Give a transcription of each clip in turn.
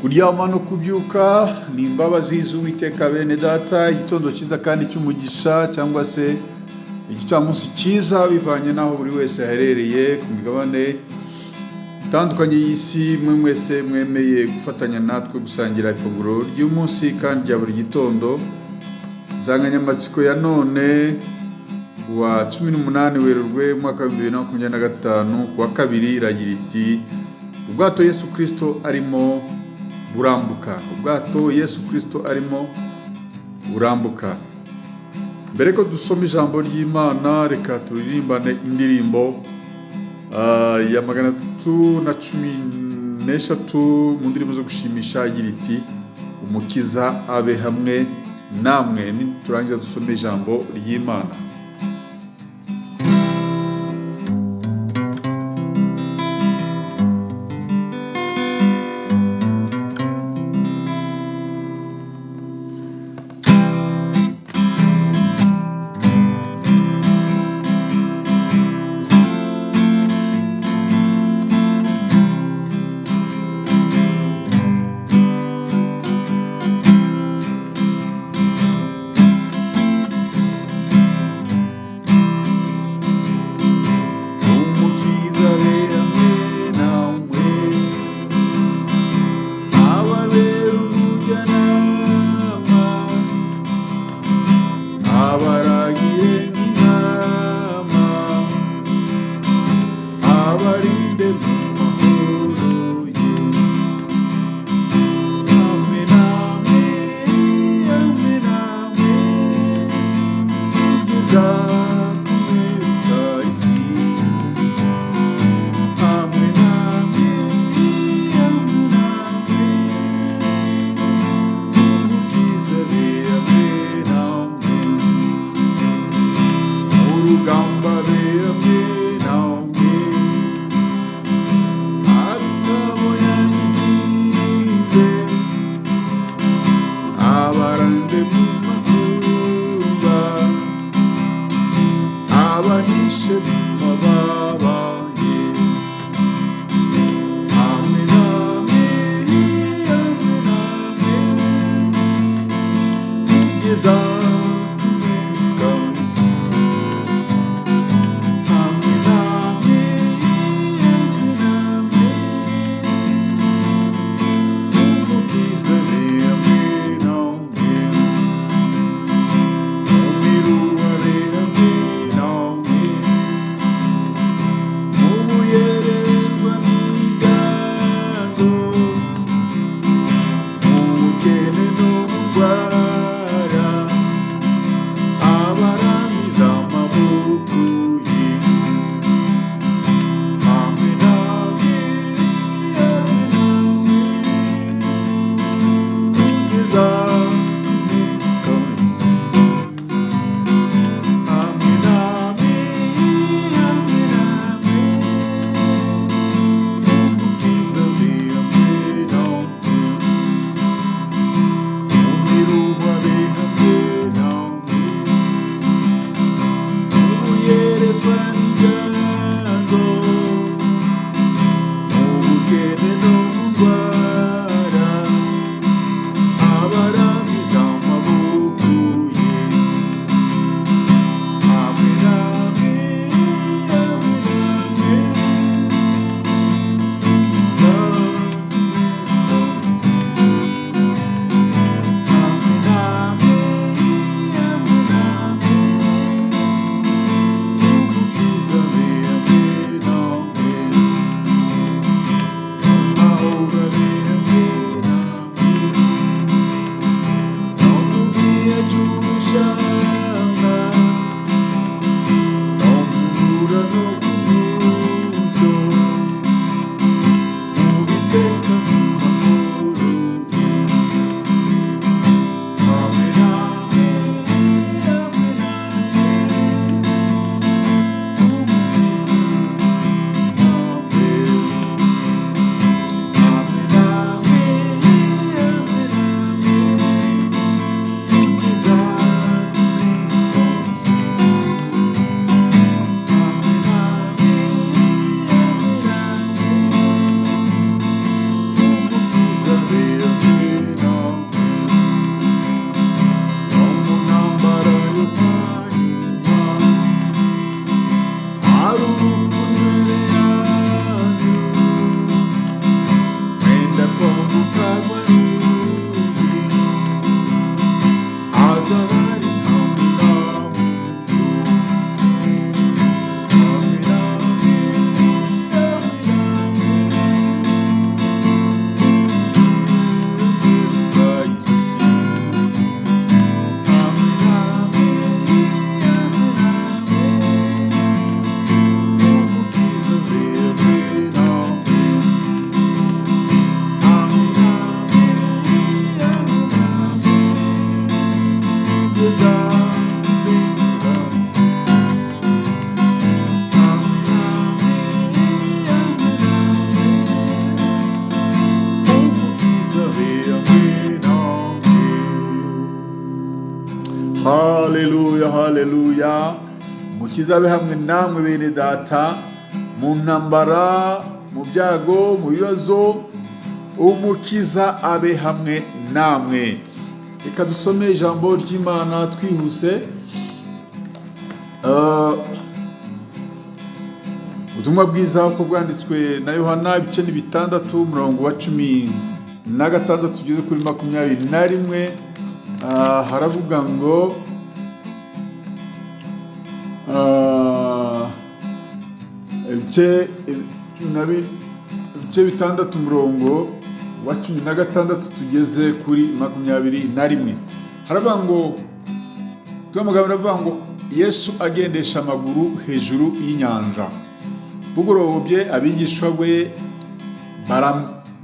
Kuryama no kubyuka ni imbabazi z'Uwiteka. Bene data, igitondo cyiza kandi cy'umugisha, cyangwa se igicamunsi cyiza, bivanye n'aho buri wese aherereye ku migabane itandukanye y'isi. Mwe mwese mwemeye gufatanya natwe gusangira ifunguro ry'umunsi kandi rya buri gitondo. Insanganyamatsiko ya none wa 18 Werurwe umwaka wa 2025 ku wa kabiri iragira iti: "Ubwato Yesu Kirisito arimo burambuka." Ubwato Yesu Kirisito arimo burambuka. Mbere ko dusoma ijambo ry'Imana, reka turirimbane indirimbo ya 313 mu ndirimbo zo gushimisha, igira iti: "Umukiza abe hamwe namwe." Niturangiza dusome ijambo ry'Imana. Umukiza abe hamwe namwe, ababera umujyanama, abaragire nk'intama, abarinde mu mahoro ye. Hamwe namwe, hamwe namwe, kugeza ku mperuka isi. Hamwe namwe, hamwe namwe, Umukiza abe hamwe namwe, mu rugamba abe hamwe namwe, ab'ingabo yanyigiye, abarande mu makuba, abahishe mu mababa ye. Hamwe namwe, hamwe namwe, kugeza ku mperuka y'isi. Hamwe namwe, hamwe namwe, Umukiza abe hamwe namwe, mu miruho abe hamwe namwe, mu buyererwa n'ibyago, mu bukene no mu ndwara, abaramiza amaboko ye. Hamwe namwe, hamwe namwe, kugeza ku mperuka y'isi. Hamwe namwe, hamwe namwe, Umukiza abe hamwe namwe, mu miruho abe hamwe namwe, mu buyerezwa n'ibyago, mu bukene no mu ndwara, abaramiza amaboko ye. Hamwe namwe, hamwe namwe, hamwe namwe, hamwe namwe, Umukiza abe hamwe namwe, mu Haleluya, haleluya. Umukiza abe hamwe namwe bene data, mu ntambara, mu byago, mu bibazo, Umukiza abe hamwe namwe. Reka dusome ijambo ry'Imana twihuse. Ubutumwa bwiza uko bwanditswe na Yohana, ibice ni 6, umurongo wa 16 tugeze kuri 21. Haravuga ngo ibice 6, umurongo wa 16 tugeze kuri 21. Haravuga ngo, amagambo aravuga ngo Yesu agendesha amaguru hejuru y'inyanja. Bugorobye abigishwa be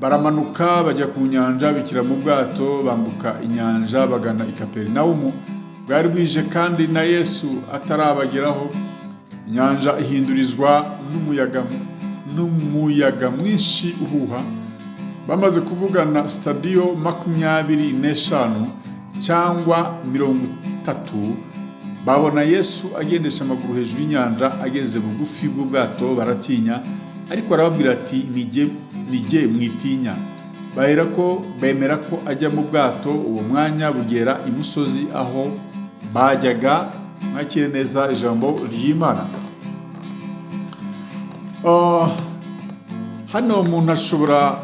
baramanuka bajya ku nyanja, bikira mu bwato, bambuka inyanja bagana i Kaperinawumu. Bwari bwije kandi na Yesu atarabageraho. Inyanja ihindurizwa n'umuyaga mwinshi uhuha. Bamaze kuvugana stadiyo 25 cyangwa 30, babona Yesu agendesha amaguru hejuru y'inyanja, ageze bugufi bw'ubwato, baratinya. Ariko arababwira ati nijye, mwitinya. Baherako bemera ko ajya mu bwato. Uwo mwanya bugera imusozi aho bajyaga. Mwakire neza ijambo ry'Imana. Hano umuntu ashobora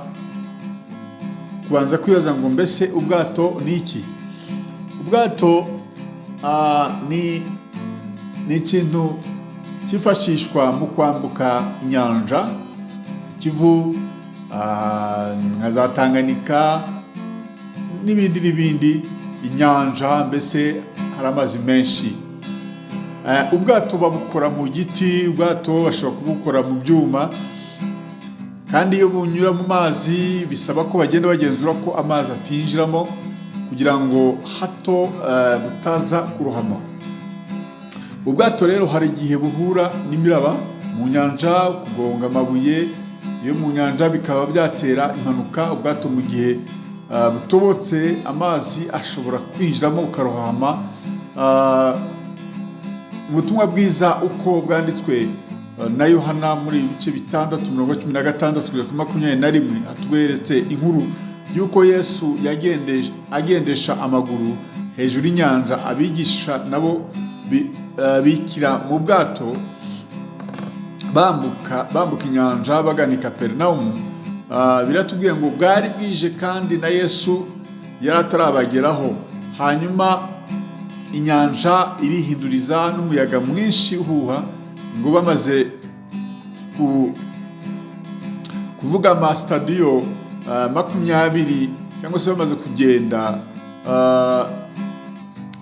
kubanza kwibaza ngo mbese ubwato ni iki? Ubwato ni ikintu cyifashishwa mu kwambuka inyanja, Ikivu, nka za Tanganyika n'ibindi n'ibindi. Inyanja mbese hari amazi menshi. Ubwato babukora mu giti, ubwato bashobora kubukora mu byuma, kandi iyo bunyura mu mazi bisaba ko bagenda bagenzura ko amazi atinjiramo, kugira ngo hato butaza kurohama. Ubwato rero hari igihe buhura n'imiraba mu nyanja, kugonga amabuye yo mu nyanja bikaba byatera impanuka. Ubwato mu gihe butobotse, amazi ashobora kwinjiramo ukarohama. Ubutumwa bwiza uko bwanditswe na Yohana muri ibice 6, umurongo 16 kugeza kuri 21, atweretse inkuru y'uko Yesu agendesha amaguru hejuru y'inyanja, abigisha nabo bikira mu bwato, bambuka inyanja bagana i Kaperinawumu. Biratubwiye ngo bwari bwije kandi na Yesu yari atarabageraho. Hanyuma inyanja irihinduriza n'umuyaga mwinshi uhuha, ngo bamaze kuvuga amasitadiyo 20, cyangwa se bamaze kugenda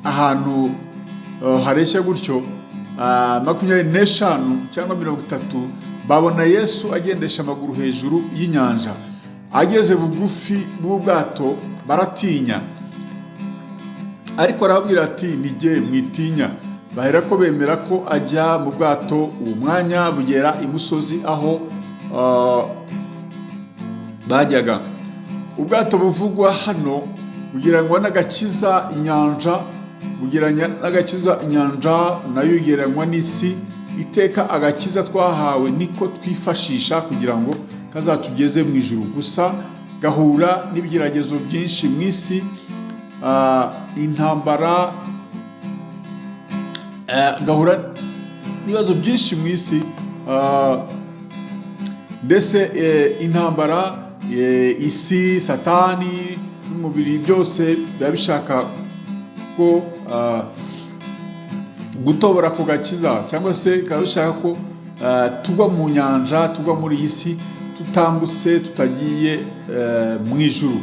ahantu hareshya gutyo 25 cyangwa 30, babona Yesu agendesha amaguru hejuru y'inyanja, ageze bugufi bw'ubwato, baratinya. Ariko arababwira ati nijye, mwitinya. Baherako bemera ko ajya mu bwato. Uwo mwanya bugera imusozi aho bajyaga. Ubwato buvugwa hano bugereranywa n'agakiza inyanja, bugereranya n'agakiza. Inyanja nayo igereranywa n'isi. Iteka agakiza twahawe niko twifashisha kugira ngo kazatugeze mu ijuru. Gusa gahura n'ibigeragezo byinshi mu isi, intambara, gahura n'ibibazo byinshi mu isi, ndetse intambara, isi, Satani n'umubiri, byose biba bishaka ko gutobora ku gakiza, cyangwa se bikaba bishaka ko tugwa mu nyanja, tugwa muri iyi si tutambutse, tutagiye mu ijuru.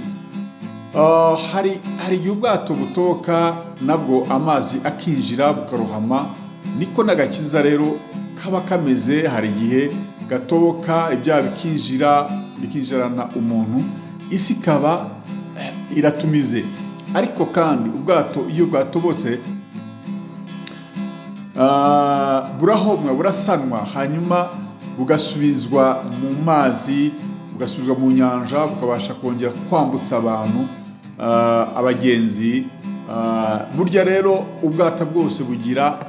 Hari igihe ubwato butoka nabwo amazi akinjira bukarohama. Niko n'agakiza rero kaba kameze, hari igihe gatoboka, ibyaha bikinjira, bikinjirana umuntu, isi ikaba iratumize. Ariko kandi ubwato iyo bwatobotse burahomwa, burasanwa, hanyuma bugasubizwa mu mazi, bugasubizwa mu nyanja, bukabasha kongera kwambutsa abantu, abagenzi. Burya rero ubwato bwose bugira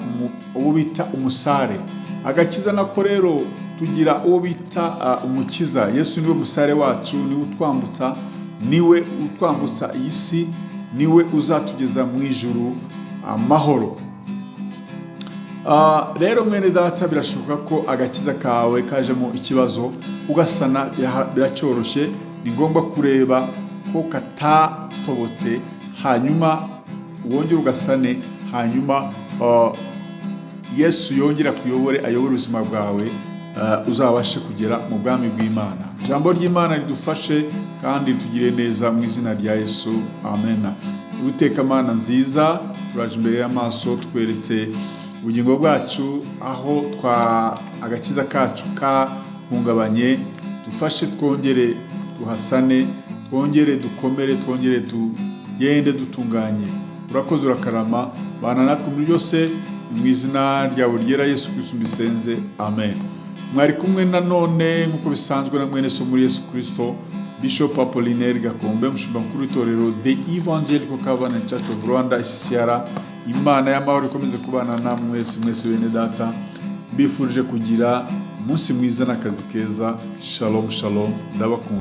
uwo bita umusare. Agakiza nako rero tugira uwo bita umukiza. Yesu niwe musare wacu, niwe utwambutsa, niwe utwambutsa iyi si, niwe uzatugeza mu ijuru amahoro. Rero mwene data, birashoboka ko agakiza kawe kajemo ikibazo, ugasana biracyoroshye. Ni ngombwa kureba ko katatobotse, hanyuma wongere ugasane, hanyuma Yesu yongere akuyobore, ayobore ubuzima bwawe, uzabashe kugera mu bwami bw'Imana. Ijambo ry'Imana ridufashe kandi tugire neza mu izina rya Yesu, amen. Uwiteka Mana nziza, turaje imbere y'amaso, tweretse ubugingo bwacu aho twa agakiza kacu kahungabanye. Dufashe twongere tuhasane, twongere dukomere, twongere tugende dutunganye. Urakoze, urakarama, bana natwe muri byose, mu izina ryawe ryera Yesu Kristo mbisenze, amen. Mwari kumwe nanone nk'uko bisanzwe na mwene so muri Yesu Kristo, Bishop Apollinaire Gakombe, umushumba mukuru w'itorero The Evangelical Covenant Church of Rwanda, ECCR. Imana y'amahoro ikomeze kubana namwe mwese mwese bene data. Mbifurije kugira umunsi mwiza n'akazi keza. Shalom shalom, ndabakunda.